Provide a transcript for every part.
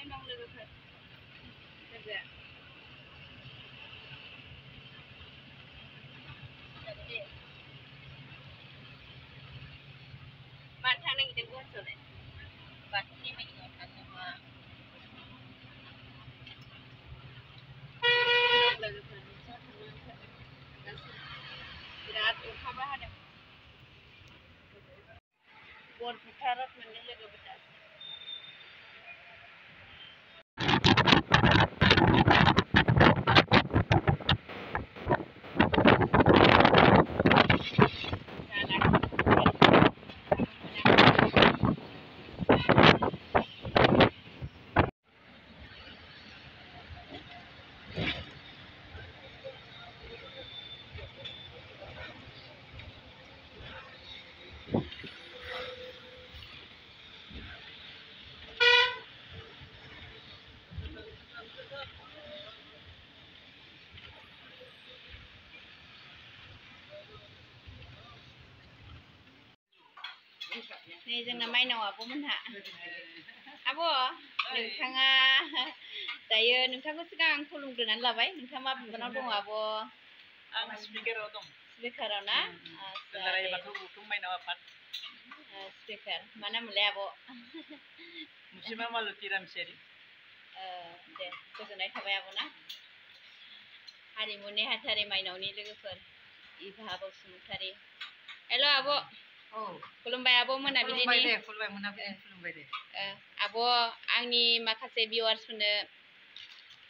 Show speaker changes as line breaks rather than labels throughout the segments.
संगासिनो दं लोगोफोर लोगोआ मानो थांनो नागिरदों गुवाहाटियावलाय बाथौनि माइनाव थांनो मा लोगोफोर बिराद अखाबो हादों बरपेटाराव मोनदों लोगोफोर नै जोंना माइनाव आब'मोनहा आब' नोंथाङा दायो नोंथांखौ सिगां आं खुलुमग्रोनानै लाबाय नोंथाङा मा बिबानाव दङ आब'
आं स्पिकाराव दं
स्पिकाराव ना
दुलाराय बाथौ गौथुम माइनाव आफाद
स्पिकार मा नाममोनलाय आब'
मुसिमा मालति रामसियारि
दे गोजोननाय थाबाय आब' ना हारिमुनि हाथारि माइनावनि लोगोफोर इभा बसुमतारी हेल' आब' खुलुमबाय आब' मोनाबिलिनि
खुलुमबाय दे
आब' आंनि माखासे भिउवार्सफोरनो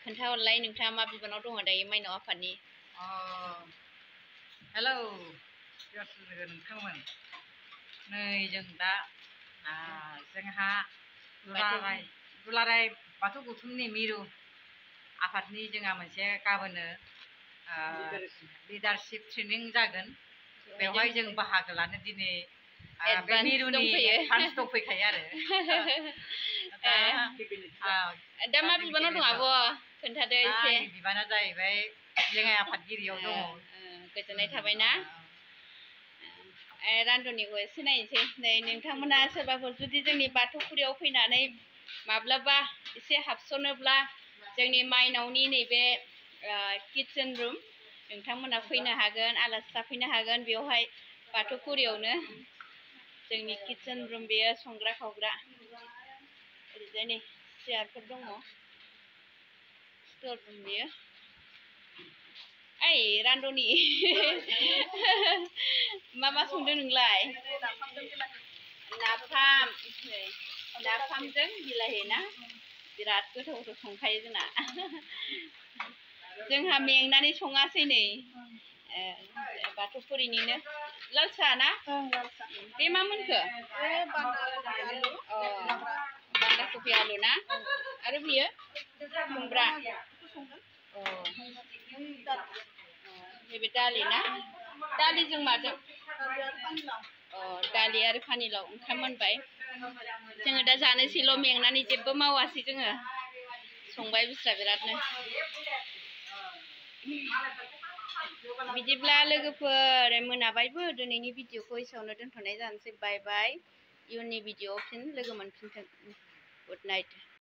खोन्थाहरलाय नोंथाङा मा बिबानाव दङ दायो माइनाव आफादनि
हेलौ नोंथांमोन नै जों दा जोंहा दुलाराय बाथौ गौथुमनि मिरु आफादनि जोंहा मोनसे गाबोनो लिडारशिप ट्रेनिं जागोन बेवहाय जों बाहागो लानो दिनै बे मिरुनि एडभान्स दंफैखायो आरो
दा मा बिबानाव दं आब' खोन्थादो एसे
बिबाना जाहैबाय लेङाइ आफादगिरियाव दङ
गोजोननाय थाबाय ना रान्दनिखौ एसे नायनोसै नै नोंथांमोना सोरबाफोर जुदि जोंनि बाथौफुरियाव फैनानै माब्लाबा एसे हाबसनोब्ला जोंनि माइनावनि नैबे किटचेन रुम नोंथांमोना फैनो हागोन आलासि जाफैनो हागोन बेवहाय बाथौफुरियावनो जोंनि किटचेन रुम बेयो संग्रा खावग्रा ओरैजाय नै चेयारफोर दङ स्ट'र रुम बेयो ओइ रान्दनि मा संदों नोंलाय नाफामजों बिलाहि ना बिराद गोथाव गोथाव संखायो जोंहा मेंनानै सङासै नै बाथौफुरिनिनो लाल साहा ना बे मा मोनखो बान्दा कफि आलु ना आरो बियो खुमब्रा नैबे दालि ना दालिजों माजों दालि आरो पानिलाव ओंखाम मोनबाय जोङो दा जानोसैल' मेंनानै जेबो मावासै जोङो संबाय बुस्थुआ बिरादनो बिदिब्ला लोगोफोर मोनाबायबो दिनैनि भिडिअखौ एसेयावनो दोनथ'नाय जानोसै बाय बाय इयुननि भिडिअआव फिन लोगो मोनफिनथों गुड नाइट